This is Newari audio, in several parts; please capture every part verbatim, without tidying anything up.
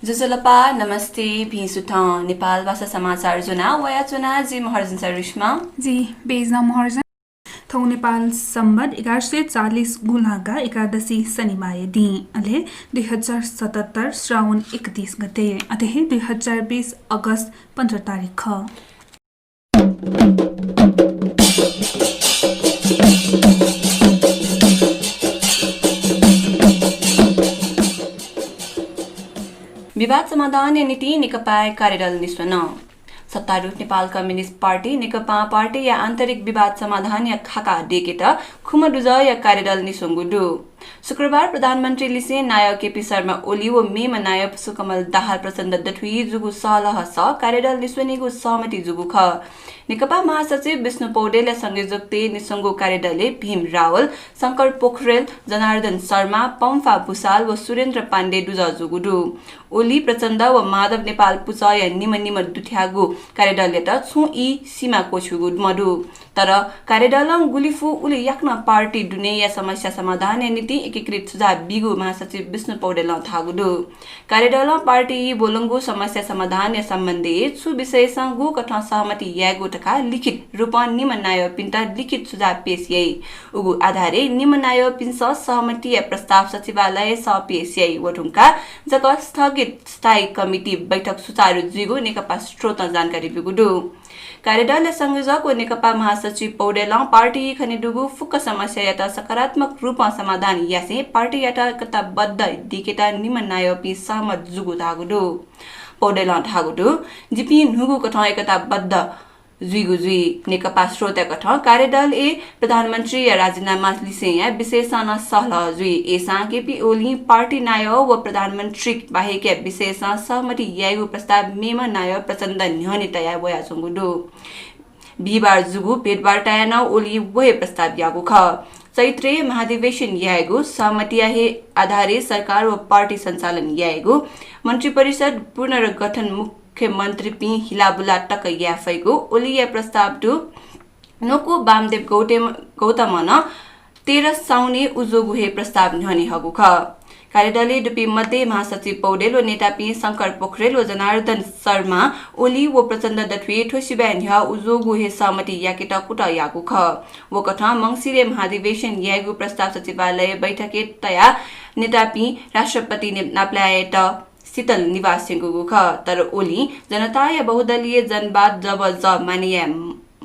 ज्वजलपा, नमस्ते, भिं सुथं। नेपाल भाषा समाचार ज्वना वयाच्वना जि महर्जन सरिश्मा। जि बेजना महर्जन। थौं नेपाल सम्बत एघार सय चालिस गुंलागा एकादशी शनिबाःया दिं, अले दुई हजार सतहत्तर श्रावण एकतीस गते, अथे हे दुई हजार बीस अगस्त पन्ध्र तारिख खः। विवाद समाधानया निंतिं नेकपाया कार्यदल निस्वन। सत्तारूढ नेपाल कम्युनिस्ट पार्टी नेकपां पार्टीया आन्तरिक विवाद समाधानया खाका दयेकेत खुम्ह दुजःया कार्यदल निस्वंगु दु। शुक्रबार प्रधानमन्त्री लिसें नायः केपी शर्मा ओली व मेम्ह नायः पुष्पकमल दाहाल प्रचण्ड दथुइ जूगु सहलहसं कार्यदल निस्वनेगु सहमति जूगु खः। नेकपा महासचिव विष्णु पौडेलया संयोजकत्वय् निस्वंगु कार्यदलय् भीम रावल, शंकर पोखरेल, जनार्दन शर्मा, पम्फा भुसाल व सुरेन्द्र पाण्डे दुजः जूगु दु। ओली, प्रचण्ड व माधव नेपाल पुचःया निम्ह निम्ह दुथ्याःगु कार्यदलयात छुं ई सीमा क्वछ्यूगु मदु। तर कार्यदलं गुलि फु उलि याकनं पार्टी दुनेया समस्या समाधानया निंतिं एकीकृत सुझाव बीगु महासचिव विष्णु पौडेलं धाःगु दु। कार्यदलं पार्टीइ ब्वलंगु समस्या समाधानया सम्बन्धय् छु विषयसं गुकथं सहमति यायेगु धकाः लिखित रूपं निम्ह नायःपिन्त लिखित सुझाव पेश याइ। उगु आधारय् निम्ह नायःपिन्सं सहमतिया प्रस्ताव सचिवालयसं पेश याइ। व धुंकाः जक स्थगित स्थायी कमिटी बैठक सुचारु जुइगु नेकपा स्रोतं जानकारी ब्यूगु दु। कार्यदलया संयोजक व नेकपा महासचिव पौडेलं पार्टीइ खनेदुगु फुक्क समस्यायात सकारात्मक रूपं समाधान यासें पार्टीयात एकताबद्ध दयेकेत निम्ह नायःपिं सहमत जूगु धाःगु दु। पौडेलं धाःगु दु, जिपिं न्हूगु कथं एकताबद्ध जुइगु जुइ। नेकपा स्रोतया कथं कार्यदलय् प्रधानमन्त्रीया राजीनामा लिसेंया विषयसं नं सहलह जुइ। अय्सां केपी ओलीं पार्टी नायः व प्रधानमन्त्री बाहेकया विषयसं सहमति याइगु प्रस्ताव मेम्ह नायः प्रचण्ड न्ह्यःने तया वयाच्वंगु दु। बिहिबार जूगु भेटवार्ताय् नं ओलीं व हे प्रस्ताव याःगु खः। चैत्रय् महाधिवेशन यायेगु, सहमतिया हे आधारय् सरकार व पार्टी सञ्चालन यायेगु, मन्त्रिपरिषद पुनर्गठन, मुख्यमन्त्रीपिं हिलाबुला तक याये फइगु ओलीया प्रस्ताव दु। न्वकू वामदेव गौतम, गौतमं नं तेह्र साउनय् उजोगु हे प्रस्ताव न्ह्यःने हःगु खः। कार्यदलय् दुपिं मध्ये महासचिव पौडेल व नेतापिं शंकर पोखरेल व जनार्दन शर्मा ओली व प्रचण्ड दथुइ थ्व सिबय् न्ह्यः उजोगु हे सहमति याकेत कुतः याःगु खः। व कथं मंसिरय् महाधिवेशन यायेगु प्रस्ताव सचिवालय बैठकय् तयाः नेतापिं राष्ट्रपति ने-, नापलायेत शीतल निवास थ्यंकूगु खः। तर ओलीं जनताया बहुदलीय जनवाद जब ज माने याये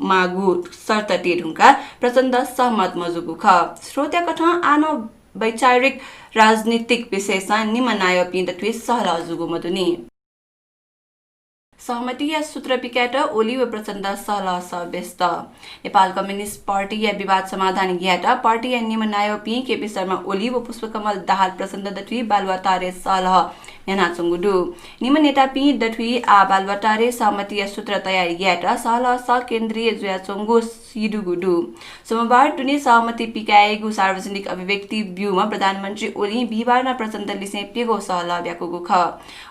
माःगु शर्त तये धुंकाः प्रचण्ड सहमत मजूगु खः। स्रोतया कथं आः नं वैचारिक राजनीतिक विषयसं निम्ह नायःपिं दथुइ सहलह जूगु मदुनि। सहमतिया सूत्र पिकायेत ओली व प्रचण्ड सहलहसं व्यस्त। नेपाल कम्युनिस्ट पार्टीया विवाद समाधान यायेत पार्टीया निम्ह नायःपिं केपी शर्मा ओली व पुष्पकमल दाहाल प्रचण्ड दथुइ बालुवाटारय् सहलह न्ह्यानाच्वंगु दु। निम्ह नेतापिं दथुइ आः बालुवाटारय् सहमतिया सूत्र तयार यायेत सहलहसं केन्द्रीय जुयाच्वंगु सीदुगु दु। सोमबार दुने सहमति पिकायेगु सार्वजनिक अभिव्यक्ति ब्यूम्ह प्रधानमन्त्री ओलीं बिहिबार नं प्रचण्ड लिसें प्यघौ सहलह ब्याकूगु खः।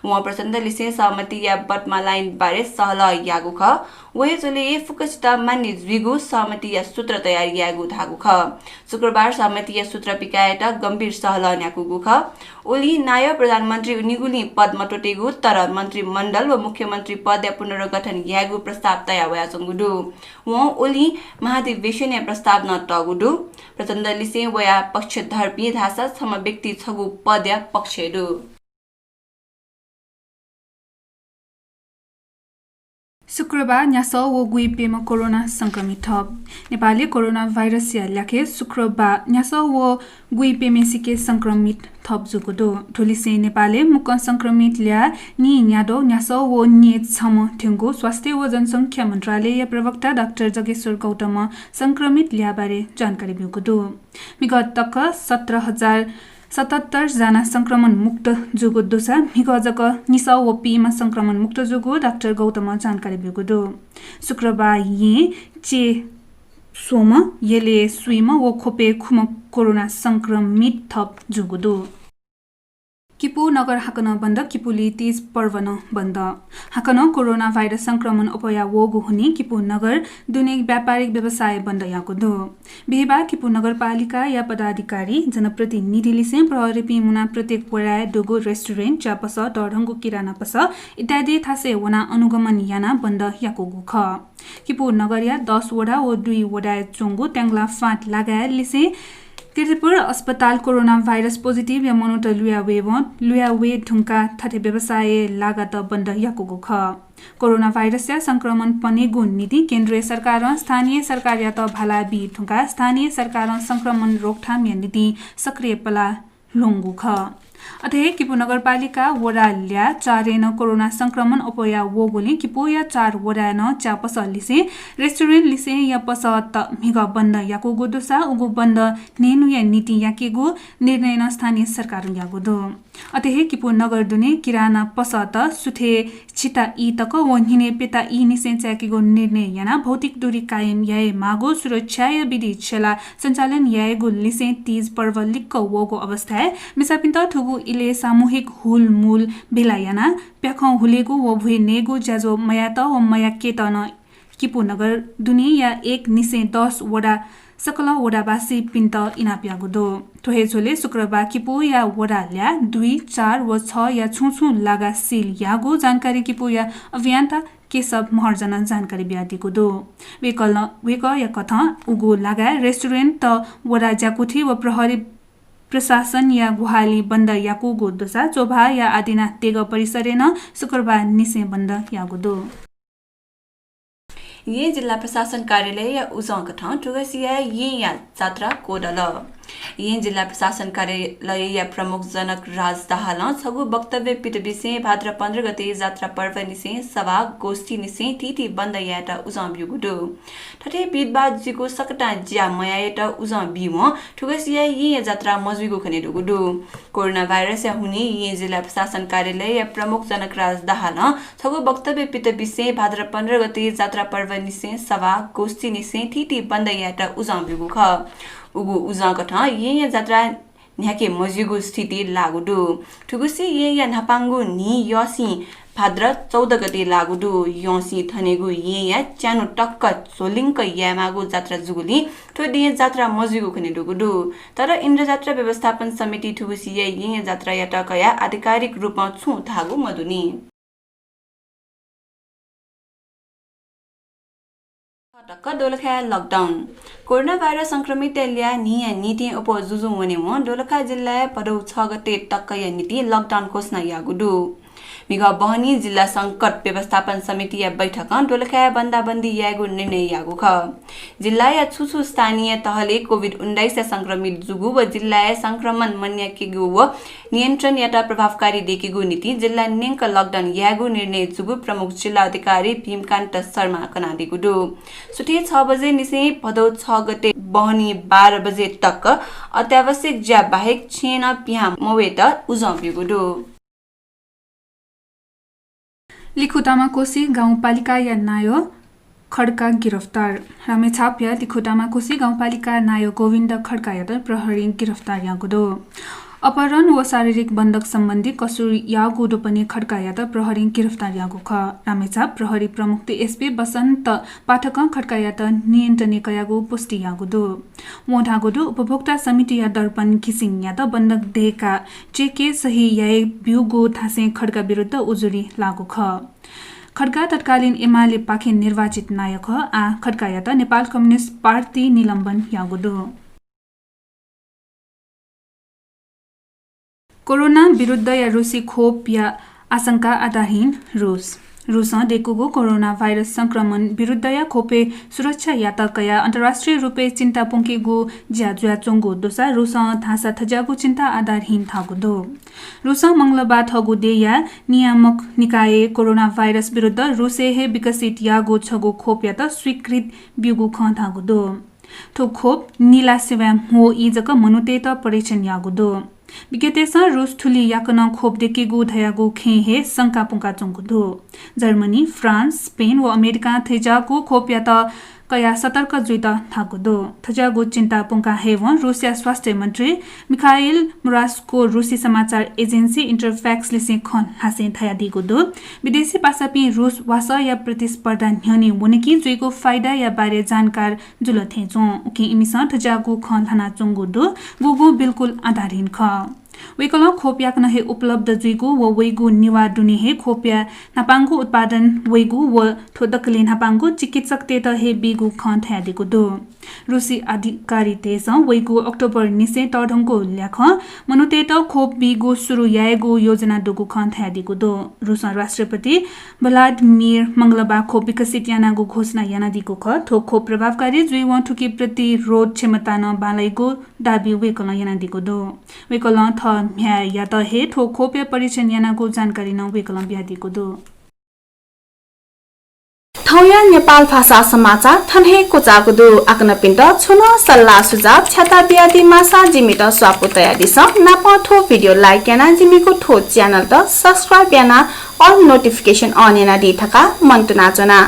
वं प्रचण्ड लिसें सहमतिया bottom line बारे सहलह याःगु खः। व हे झ्वलय् फुक्कसित मान्य जुइगु सहमतिया सूत्र तयार यायेगु धाःगु खः। शुक्रबार सहमतिया सूत्र पिकायेत गम्भीर सहलह न्ह्याकूगु खः। ओलीं नायः प्रधानमन्त्री निगुलिं पद मत्वःतेगु, तर मन्त्रीमण्डल व मुख्यमन्त्री पदया पुनर्गठन यायेगु प्रस्ताव तया वयाच्वंगु दु। वं ओलीं महाधिवेशनया प्रस्ताव नं तःगु दु। प्रचण्ड लिसें वया पक्षधरपिं धाःसा छम्ह व्यक्ति छगू पदया पक्षय् दु। शुक्रबार न्यासः व गुइप्यम्ह कोरोना संक्रमित थप। नेपालय् कोरोना भाइरसया ल्याखय् शुक्रबार न्यासः व गुइप्यम्हेसिके संक्रमित थप जूगु दु। थुलिसें नेपालय् मुक्कं संक्रमित ल्याः नीन्यादँ न्यासः व नीछम्ह थ्यंगु स्वास्थ्य व जनसंख्या मन्त्रालयया प्रवक्ता डाक्टर जगेश्वर गौतमं संक्रमित ल्याः बारे जानकारी ब्यूगु दु। म्हिगः तक सत्र हजार सतहत्तर जना संक्रमण मुक्त जूगु दुसा म्हिगः जक निसः व पीम्ह संक्रमण मुक्त जूगु डाक्टर गौतमं जानकारी ब्यूगु दु। शुक्रबार येँ च्यय् स्वम्ह, यलय् स्वीम्ह व ख्वपय् खुम्ह कोरोना संक्रमित थप जूगु दु। किपू नगर हाकनं बन्द, किपूली तीज पर्व नं बन्द। हाकनं कोरोना भाइरस संक्रमण अप्वया वःगु हुनिं किपू नगर दुने व्यापारिक व्यवसाय बन्द याःगु दु। बिहिबार किपू नगरपालिकाया पदाधिकारी, जनप्रतिनिधि लिसें प्रहरीपिं मुनाः प्रत्येक वडाय् दुगु रेस्टुरेन्ट, च्यापसः, तःधंगु किराना पसः इत्यादि थासय् वनाः अनुगमन यानाः बन्द याकूगु खः। किपू नगरया दस वडा व दुई वडाय् च्वंगु त्याङ्ला फाँट लागाय् लिसें कीर्तिपुर अस्पताल कोरोना भाइरस पोजिटिभया मनूत लुया वयेवं, लुया वये धुंकाः थथे व्यवसाय लागात बन्द याकूगु खः। कोरोना भाइरसया संक्रमण पनेगु निंतिं केन्द्रीय सरकारं स्थानीय सरकारयात भाला बी धुंकाः स्थानीय सरकारं संक्रमण रोकथामया निंतिं सक्रिय पलाः ल्ह्वंगु खः। अथे हे किपू नगरपालिका वडा ल्याः चारय् नं कोरोना संक्रमण अप्वया वःगुलिं किपूया चार वडाय् नं च्यापसः लिसें, रेस्टुरेन्ट लिसेंया पसःत म्हिगः बन्द याकूगु दुसा उगु बन्द न्हय्न्हुया निंतिं याकेगु निर्णय नं स्थानीय सरकारं याःगु दु। अथे हे किपू नगर दुने किराना पसःत सुथय् छिता ई तक व न्हिनय् प्यता ई निसें चाय्केगु निर्णय यानाः भौतिक दूरी कायम याये माःगु, सुरक्षाया विधि छ्यलाः सञ्चालन यायेगु लिसें तीज पर्व लिक्क वःगु अवस्थाय् मिसापिन्त थुगु इलय् सामूहिक हुलमुल भेला यानाः प्याखं हुलेगु व भुइ नयेगु ज्याझ्वः मयायेत व मयाकेत नं किपू नगर दुनेया एक निसें दस वडा सकल वडावासीपिन्त इनाप याःगु दु। थ्व हे झ्वलय् शुक्रबार किपूया वडा ल्याः दुई, चार व छया छुं छुं लागा सिल याःगु जानकारी किपूया अभियन्ता केशव महर्जनं जानकारी बियादीगु दु। वय्कलं, वय्कःया कथं उगु लागाय् रेस्टुरेन्ट, वडा ज्याकुथि व प्रहरी प्रशासनया ग्वाहालिं बन्द याकूगु दुसा चोभाःया आदिनाथ देगः परिसरय् नं शुक्रबार निसें बन्द याःगु दु। येँ जिल्ला प्रशासन कार्यालयया उजं कथं थुगुसिया येँया जात्रा क्वदल। येँ जिल्ला प्रशासन कार्यालयया प्रमुख जनक राज दाहालं छगू वक्तव्य पित बिसें भाद्र पन्ध्र गते जात्रा पर्व निसें सभा, गोष्ठी निसें थीथी बन्द यायेत उजं ब्यूगु दु। थथे भिडभाड जुइगु सकतां ज्या मयायेत उजं बीवं थुगुसिया येँया जात्रा मजुइगु खनेदुगु दु। कोरोना भाइरसया हुनिं येँ जिल्ला प्रशासन कार्यालयया प्रमुख जनकराज दाहालं छगू वक्तव्य पित बिसें भाद्र पन्ध्र गते जात्रा पर्व निसें सभा, गोष्ठी निसें थीथी बन्द यायेत उजं ब्यूगु खः। उगु उजं कथं येँया जात्रा न्ह्याके मजुइगु स्थिति लाःगु दु। थुगुसी येँया न्हापांगु न्हि यःसिं भाद्र चौध गते लाःगु दु। यःसिं थनेगु येँया च्यान्हु तक झ्वलिंक यायेमाःगु जात्रा जूगुलिं थ्व दिं जात्रा मजुइगु खनेदुगु दु। तर इन्द्रजात्रा व्यवस्थापन समिति थुगुसिया येँया जात्रायात कयाः आधिकारिक रूपं छुं धाःगु मदुनि। तक दोलखाय् लकडाउन। कोरोना भाइरस संक्रमितया ल्याः न्हिया निंतिं अप्वः जुजुं वनेवं दोलखा जिल्लाय् भदौ छ गते तकया निंतिं लकडाउन घोषणा याःगु दु। म्हिगः बहनी जिल्ला संकट व्यवस्थापन समितिया बैठकं दोलखाय् बन्दाबन्दी यायेगु निर्णय याःगु खः। जिल्लाया छु छु स्थानीय तहले कोभिड उन्नाइसया संक्रमित जूगु व जिल्लाय् संक्रमण मन्याकेगु व नियन्त्रण यायेत प्रभावकारी दयेकेगु निंतिं जिल्ला न्यंक लकडाउन यायेगु निर्णय जूगु प्रमुख जिल्ला अधिकारी भीमकान्त शर्मां कनादीगु दु। सुथय् छ बजे निसें भदौ छ गते बहनी बाह्र बजे तक अत्यावश्यक ज्या बाहेक छेँय् नं पिहां मवयेत उजं ब्यूगु दु। लिखुतामा कोशी गाउँपालिकाया नायः खड्का गिरफ्तार। रामेछापया लिखुतामा कोशी गाउँपालिका नायः गोविन्द खड्कायात प्रहरीं गिरफ्तार याःगु दु। अपहरण व शारीरिक बन्धक सम्बन्धी कसुर याःगु दुपने खड्कायात प्रहरीं गिरफ्तार याःगु खः। रामेछाप प्रहरी प्रमुख एसपी वसन्त पाठकं खड्कायात नियन्त्रणय् कयागु पुष्टि याःगु दु। वं धाःगु दु, उपभोक्ता समितिया दर्पण घिसिङयात बन्धक दयेकाः चेकय् सही याये ब्यूगु थासय् खड्का विरुद्ध उजुरी लाःगु खः। खड्का तत्कालीन एमालेपाखें निर्वाचित नायः खः। आः खड्कायात नेपाल कम्युनिस्ट पार्टी निलम्बन याःगु दु। कोरोना विरुद्धया रुसी खोपया आशंका आधारहीन। रुस। रुसं दय्कूगु कोरोना भाइरस संक्रमण विरुद्धया खोपय् सुरक्षायात कयाः अन्तर्राष्ट्रिय रूपय् चिन्ता प्वंकेगु ज्या जुयाच्वंगु दुसा रुसं धाःसा थज्याःगु चिन्ता आधारहीन धाःगु दु। रुसं मंगलबार थःगु देय्या नियामक निकायं कोरोना भाइरस विरुद्ध रुसय् हे विकसित याःगु छगू खोपयात स्वीकृत ब्यूगु खँ धाःगु दु। थ्व खोप निला सिवाय् म्हो ई जक मनूतय्त परीक्षण याःगु दु। विज्ञतय्सं रुस थुलि याकनं खोप दय्केगु धयागु खँय् हे शंका प्वंकाच्वंगु दु। जर्मनी, फ्रान्स, स्पेन व अमेरिकां थज्याःगु खोपयात कयाः सतर्क जुइत धाःगु दु। थज्याःगु चिन्ता प्वंका हयेवं रूसया स्वास्थ्य मन्त्री मिखाइल मुरास्को रूसी समाचार एजेन्सी इन्टरफ्याक्सलिसें खँ ल्हासें धयादीगु दु। विदेशी पासापिं रूस वासःया प्रतिस्पर्धा न्ह्यःने वन कि जुइगु फाइदाया बारे जानकार जुल थें च्वं। उकिं इमिसं थज्याःगु खँ ल्हानाच्वंगु दु, गुगु बिल्कुल आधारहीन खः। वय्कलं खोप याकनं हे उपलब्ध जुइगु व वइगु निवाः दुने हे खोपया न्हापांगु उत्पादन वइगु व थ्व दकलय् न्हापांगु चिकित्सकतय्त हे बीगु खँ धयादीगु दु। रूसी अधिकारीतय्सं वइगु अक्टोबर निसें तःधंगु ल्याखं मनूतय्त खोप बीगु सुरु यायेगु योजना दुगु खँ धयादीगु दु। रूसं राष्ट्रपति भ्लादिमिर मंगलबार खोप विकसित यानागु घोषणा यानादीगु खः। थ्व खोप प्रभावकारी जुइवं थुकी प्रतिरोध क्षमता नं बांलाइगु दाबी वय्कलं यानादीगु दु। वय्कलं थः म्ह्याय्‌यात हे थ्व खोपया परीक्षण यानागु जानकारी नं वय्कलं बियादीगु दु। थौंया नेपाल भाषा समाचार थन हे क्वचाःगु दु। आकनपिन्त छुं नं सल्लाह सुझाव छ्याता बियादी माःसा जिमित स्वापू तयादिसँ। नापं थ्व video like यानाः जिमिगु थ्व channel त subscribe यानाः all notification on यानादी धकाः मनंतुना च्वना।